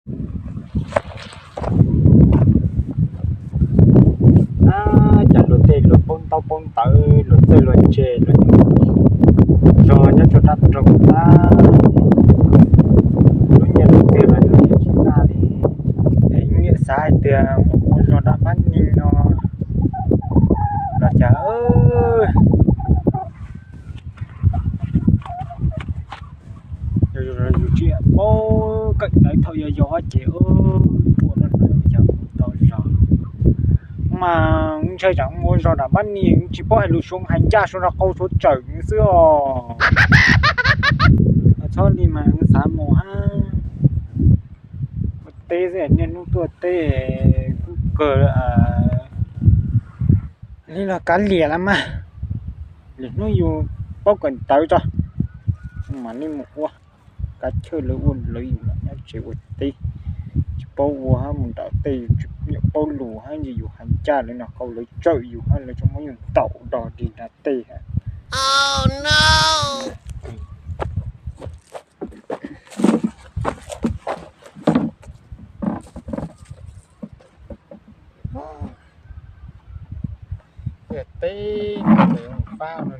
Ab, cas luag tej luag paub ntaub paub ntawv, luag txawj luag ntse, luag zog nyob rau dab nrog tag. Lub nyiaj lub txiaj los luag yeej tsis naj li. Es nyiam xav hais tias mus ua zog nram Mab Nis no los cas, yus tsis paub kawm ntawv thaum yau yau ces ua no cas mus tau zog. Mas ntshai tsam mus ua zog nram Mab Nis tsis paub hais lus, suav hais ncaj suav nrog qau suav tsawm xwb os. Txhob li mas xav mus hab. Ua teb xwb, niaj hnub tuaj teb kuj kawg li los kav liam los mas. Lwm hnub yus paub kawm ntawv tso mam li mus ua. Kav chawj lawv ua lawv, yus los nyob tsev ua teb, tsis paub ua hab, mus nram tej yus tsis paub lus hab, yus hais ncaj lawv nrog qau lawv tsawm yus hab, lawv tsuas muab yus ntaus do dig nram tej hab. Teb pab no.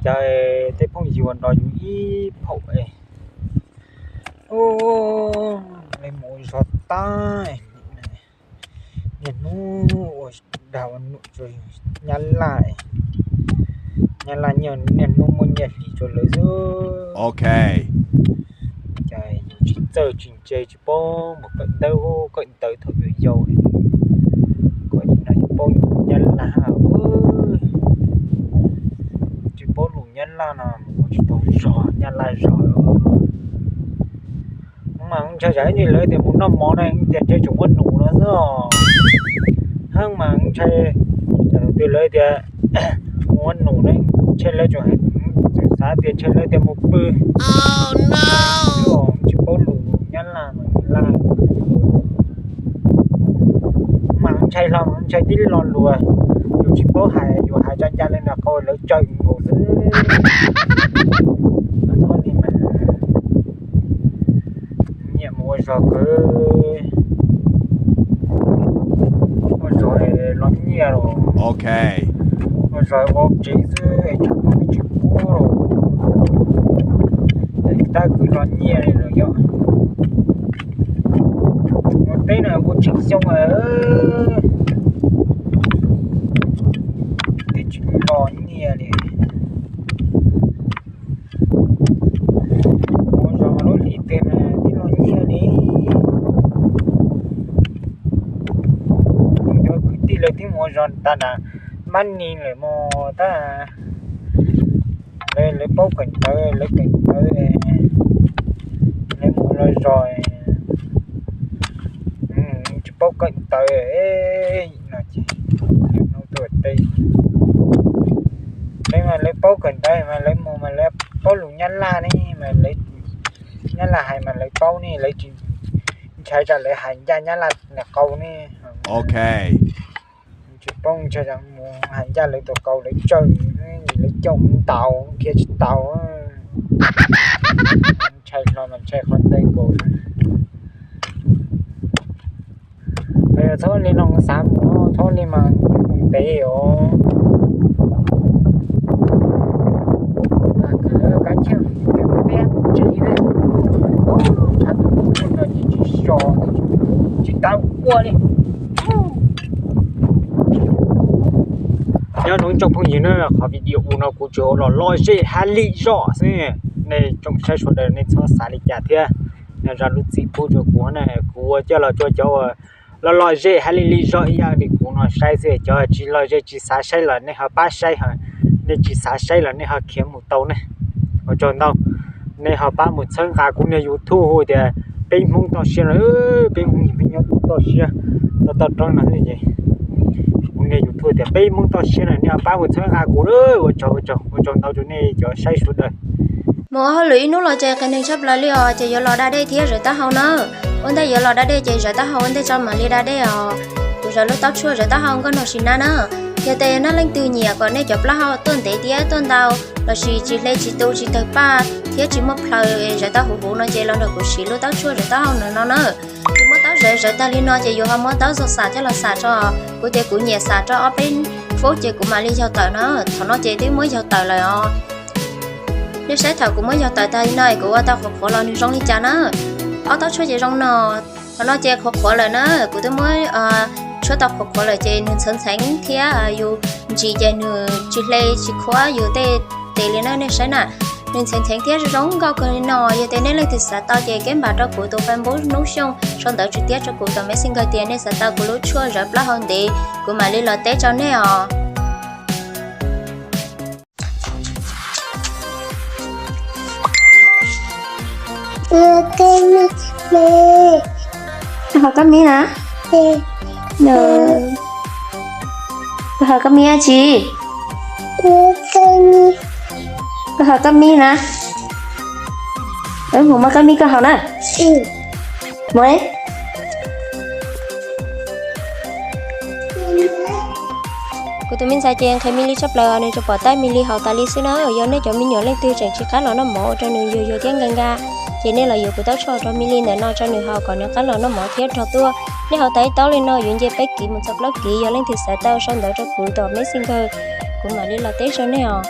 Cas tej phooj ywg nrog yus ib phaum es, mus ua zog tag, niaj hnub ua dag ua num rau Nyab Laj, Nyab Laj niaj hnub muab nyiaj hliv rau lawv xwb. Cas yus tsis txawj tsis ntse tsis paub mus kawm ntawv, kawm ntawv thaum yus yau, kom nim no yus paub Nyab Laj, tsis paub lus Nyab Laj no mus ua tsis tau zog Nyab Laj zog. Mas ntshai tsam ib ntsis lawv tias mus noj mov na tias ntshe tseem ua num no xwb os. Hab mas ntshai, thaum twg lawv tias mus ua num na, ntshe lawv tseem xav tias ntshe lawv tias mus pw, tsis paub lus Nyab Laj. Mas ntshai hlo, ntshai tib lo lus yus tsis paub hais, yus hais tsa ncaj li nram qau lawv tsawm nkaus xwb. Txhob li mas, nyiam mus ua zog kawg, ua zog los nyiaj los, ua zog ua tsev xwb es tsis muaj tsis kub los, tab kwv los nyiaj li los yog. Ua teb no kuv tseem xyoo lawm, twb tsis los nyiaj li. Ua zog lub hlis twg mas twb los nyiaj li. Kuv cov kwv tij lawv twb mus ua zog tag nrho, Mab Nis lawm mog, tab lawv paub kawm ntawv, lawv kawm ntawv, lawv mus ua zog, tsis paub kawm ntawv no ces hnub tuaj teb. Lawv mas lawv paub kawm ntawv mas lawv mus mas lawv paub lus Nyab Laj ne, mas lawv, Nyab Laj hais mas lawv paub ne, lawv tsis ntshai tsam lawv hais ncaj Nyab Laj nram qau ne. Tsis paub, ntshai mus hais ncaj lawv tus qau lawv tsawm, lawv coj mus ntaus khiav tsis tau. Ntshai hlo mas ntshai qhov ntawd nkaus. Txhob li no xav mus, txhob li mas mus ntev os. Kab chij tsev, tsis so, tsis tau ua li. Nyob zoo tsoom phooj ywg na, qhov video no kuv tsuas los lom zem hab lim zog xwb, nej tsoom saib sawv daws nej txhob xav li cas thiab. Nyob zoo lub txim pub rau kuv na, kuv ua coj los rau cov uas lom lom zem hab lim lim zog ib yam li kuv no saib xwb, cov tsis lom zem tsis xav saib los nej ho pab saib ho, nej tsis xav saib los nej ho khiav mus tau ne. Ua tsaug ntau, nej ho pab mus txhawb nqa kuv niag YouTube hu tias peb Hmoob toj siab no, peb Hmoob peb nyob toj siab, toj toj roob no xwb ces kuv niag YouTube tias peb Hmoob toj siab no nej ho pab mus txhawb nqa kuv, ua tsaug, ua tsaug, ua tsaug ntau rau nej cov saib sawv daws. Mus ua hauj lwm ib hnub los ces qias neeg tshaj plaws li os, ces yuav los da dej thiab zawv taub hau na. Ua ntej yuav los da dej ces zawv taub hau ua ntej tso mam li da dej os. Kuv zawv lub taub tshuaj zawv taub hau nkauj nog sim na na. Yog tias yog nej leej twg nyiam kom nej cov plaub hau tuaj ntev thiab tuaj ntau, lossis tsis hle tsis tu tsis tawg paj thiab tsis muaj plhaws zawv tau huv huv no ces los nrog kuv siv lub taub tshuaj zawv taub hau no no na. Kuv muab taub zawv zawv tag li no ces yus ho muab taub xov xam coj los xam tso. Kuv tias kuv nyiam xam rau ob peb fub ces kuv mam li yaug tawm na. Thaum no ces twb muab yaug tawm lawm os. Nej saib thaum kuv muab yaug tawm tag li no es kuv ua tau qhuav qhuav los nws zoo li cas na. Ob taub tshuaj ces zoo no. Thaum no ces qhuav qhuav lawm na, kuv twb muab tshuab tau qhuav qhuav lawm ces nws ntxhov ntxheev thiab yus ntsis ces nws tsis hle tsis khuab yus tej tes li na nej saib na. Nws ntxhov ntxheev thiab zoo nkauj kawg li no. Yog tias nej leej twg xav tau ces keb npam rau kuv tus Facebook Hnub Xyooj sau ntawv tswv tiab rau kuv tom Messenger tias nej xav tau kuv lub tshuaj zawv plaub hau ntev, kuv mam li los teb rau nej os. Koj ho koj mib na? Koj ho koj mib dab tsi? Koj ho koj mib na? Mus muab koj mib koj haus na. Mus. Kuv tus me ntxhais ces nqhis me li tshaj plaws, nws tsuas pom tab me li haus tas li xwb na. Yog nej cov me nyuam leej twg tseem tsis qab los noj mov ua rau nws yuag yuag thiab nkag nkag, ces nej los yuav kuv taub tshuaj rau me li ntawm no rau nws haus kom nws qab los noj mov thiab rog tuaj. Nej haus tas ib taub li no yuav nce peb kiv mus txog plaub kiv. Yog leej twg xav tau sau ntawv rau kuv tom Messenger, kuv mam li los teb rau nej os.